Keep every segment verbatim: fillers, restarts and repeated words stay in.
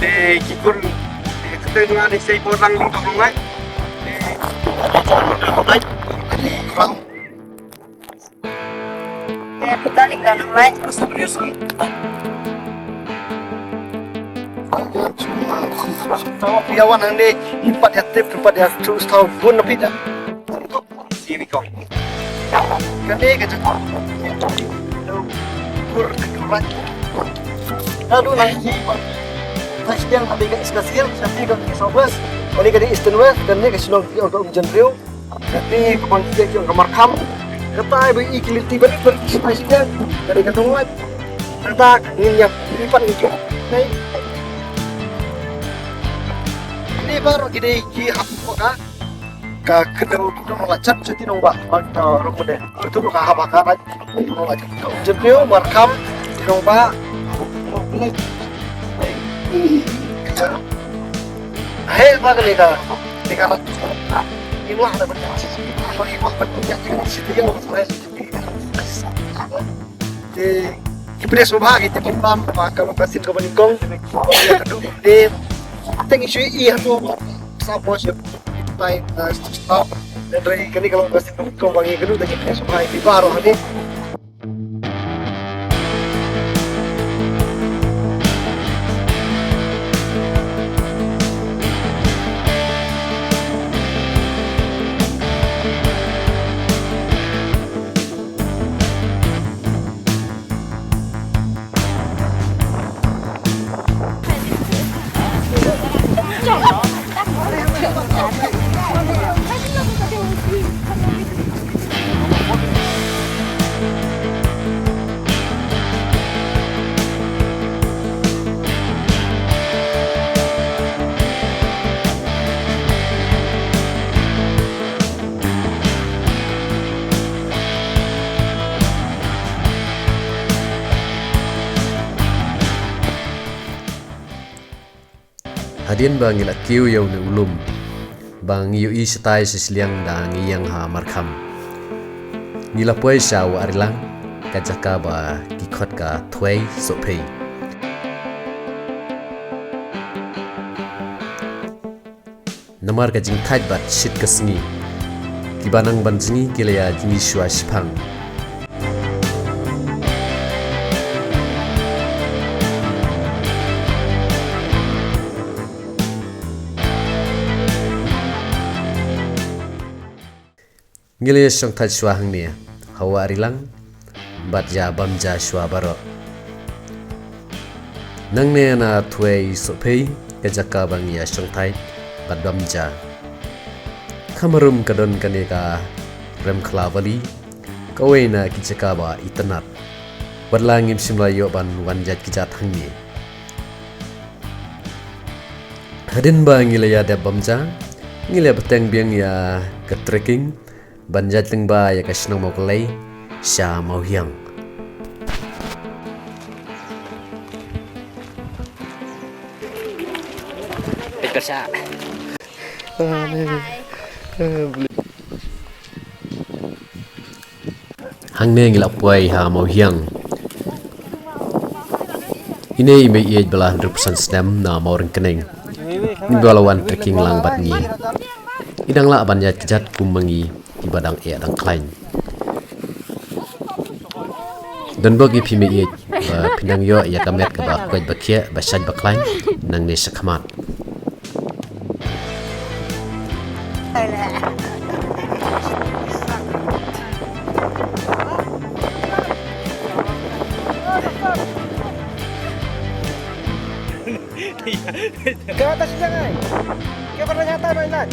Te ki khun, te kata nga ne sei por lang ling tong ngai. Te Te pita ling tong ngai. Ïa wan hangne, i pat ïa tip, i pat ïa tu stau bun na pita. Sini kong. Kane ka jaka. Kur ka rai. Lalu lagi. Pas dia habis ka East Khasi Hills, nanti ka East West. Kane ka Eastern West, kane ka Shillong, ka Umjendreo. Kane ka bang ki ka Markham. Kata ai ba i ki lynti ba ba ki pas dia. Kane ka tong wat. Kata ngin ïa lipat ngi ki. Ni baru ki dei ki hap ka. Ka kdew kdew la chat chat ti nong ba. Ba ta ro ko de. Tu ka haba ka ba. Nong la chat. Jepio Markham ti nong ba. Hei ba ka ni ka. Ni ka rat. Ni wah da ba. Ba ni wah ba ni ya. Si ti ya. Te ki pres ba ki te pam ba ka ba ka sin ko ba ni kong. Te te ngi shu i ha to. Sa bo shu tai na stop. Te rai ka ni ka ba ka sin ko ba ngi ka du te ki pres ba ki ba ro ha ni. Hadien ba ngi la kiew ïa une u lum ba ngi ïohi shatai sha shiliang da ngi ïeng ha Markham, ngi la poi sha Wah Rilang, ka jaka ba ki khot ka Thwei Sohphei. Namar ka jingthait bad shit ka sngi, kiba nang ban jngi ki la ïa jngi shuwa shiphang. Ngi la ïa shongthait shuwa hangne ha Wah Rilang bad ïa bam ja shuwa baroh. Nangne na Thwei Sohphei ka jaka ba ngi ïa shongthait bad bam ja. Kham harum ka don kane ka Remkhla Valley, kawei na ki jaka ba itynnad. Watla ngim shym la ïoh ban wan jait kjat hangne. Hadien ba ngi la ïa dep bam ja, ngi la ïa bteng biang ïa ka trekking ban jait lyngba ïa ka shnong Mawklei sha Mawhiang. Hangne ngi la poi ha Mawhiang. Ine i mei ïeit ba la hynriewphew san snem na Mawryngkneng. Ngi ba la wan trekking lang bad ngi. I dang lah ban ïaid kjat kum ma ngi kiba dang eh dang khlaiñ. Don bok ïa phi mei ïeit ba phin dang ïoh ïa ka met kaba koit ba khiah ba shait ba khlaiñ nangne shakhmat. Kata sini, ai. Kata sini, ai.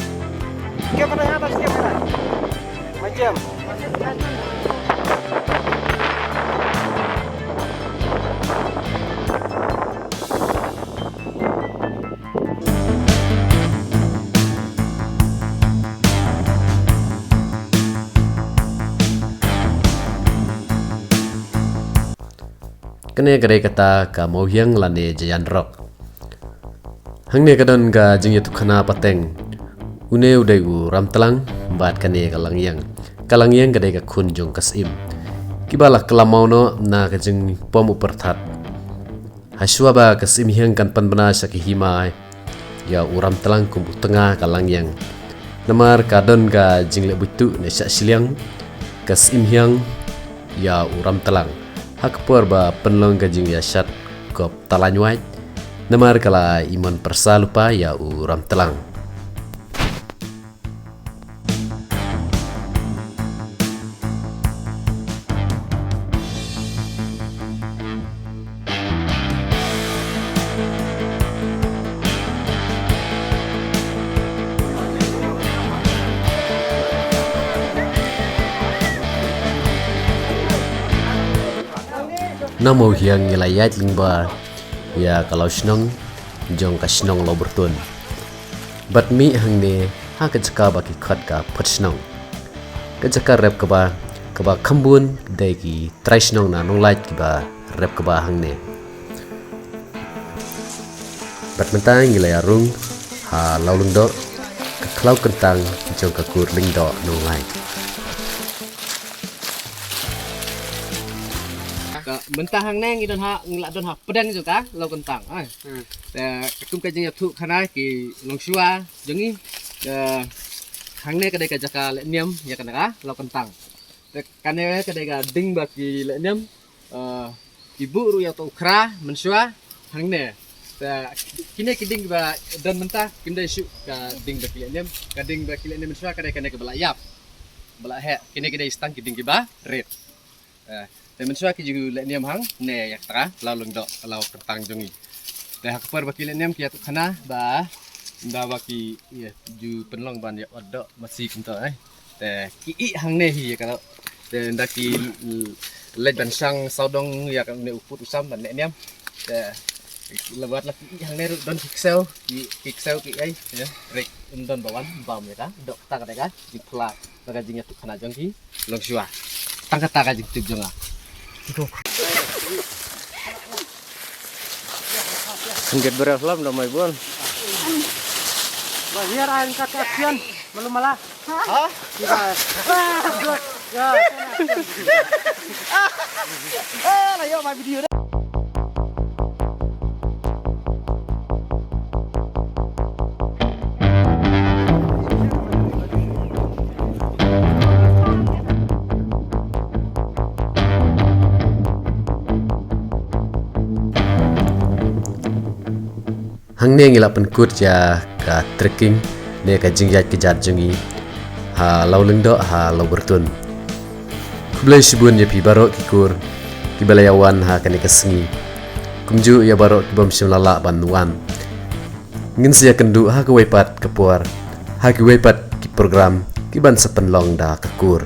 Kata sini, ai. Macam. Kane ka dei kata ka Mawhiang lane Giant Rock. Hangne ka don ka jingïathuhkhana pateng. Une u dei u Ramtlang bad kane ka Langïang. Ka Langïang ka dei ka khun jong ka Syiem. Kiba la klam maw noh na ka jingpom u pyrthat. Hashwa ba ka Syiem Hiang kan pynbna sha ka hima ïa u Ramtlang kum u tnga ka Langïang. Namar ka don ka jingleh buit tuh ne shah shiliang ka Syiem Hiang ïa u Ramtlang. Ha ka por ba pynlong ka jingïashad kop talain wait. Namar ka la imon pyrsa lypa ïa u Ramtlang. Na Mawhiang ngi la ïaid lyngba ïa ka law shnong jong ka shnong Lawbyrtun. Bad mih hangne ha ka jaka ba ki khot ka Phutshnong. Ka jaka rep kaba, kaba kham bun dei ki trai shnong na Nonglait kiba rep kaba hangne. Bad mynta ngi la ïa rung ha Lawlyngdoh, ka khlaw kyntang jong ka kur Lyngdoh Nonglait. Ka mynta hangne ngi don ha, ngi la don ha pdeng jong ka law kyntang, ai. Hmm. Te kum ka jingïathuhkhana ki longshuwa jong ngi. Te hangne ka dei ka jaka leh niam ïa kane ka law kyntang. Te kane ka dei ka ding ba ki leh niam, eh, ki buh ruh ïa uto u khra mynshuwa hangne. Te kine ki ding ba don mynta kim dei shuh ka ding ba ki leh niam, ka ding ba ki leh niam mynshuwa ka dei kane kaba la ïap, ba la heh, kine ki dei tang ki ding kiba rit. Eh, te mynshuwa ki ju leh niam hangne ïa kata ka law Lyngdoh, ka law kyntang jong ngi. Te ha ka por ba ki leh niam ki ïathuhkhana ba, ba, ba ki, ïa, ju pynlong ban ïa ot doh masi kumta, eh. Te ki ïeh hangne hi ïa ka doh. Te ynda ki, l-, leit ban shang sawdong ïa kane u pud u sam ban leh niam. Te la wat la ki ïeh hangne ruh don ki ksew, ki, ki ksew ki ei, ïa. Rek ym don ba wan bam ïa ka doh, kata ka dei ka jingphla na ka jingïathuhkhana jong ki longshuwa. Tang kata ka jingtip jong nga. Kan get beres lam da mai bun. Ba, here I am cut action. Malu mala. Ha? Tiba. Ah, good. Ya. Ah, la ïoh my video dah. Hangne ngi la pynkut ïa ka trekking ne ka jingïaid kjat jong ngi ha Lawlyngdoh ha Lawbyrtun. Khublei shibun ïa phi baroh ki kur kiba la ïa wan ha kane ka sngi. Kumjuh ïa baroh ki bym shym la lah ban wan. Ngin sa ïakynduh ha kawei pat ka por ha kiwei pat ki program ki ban sa pynlong da ka kur.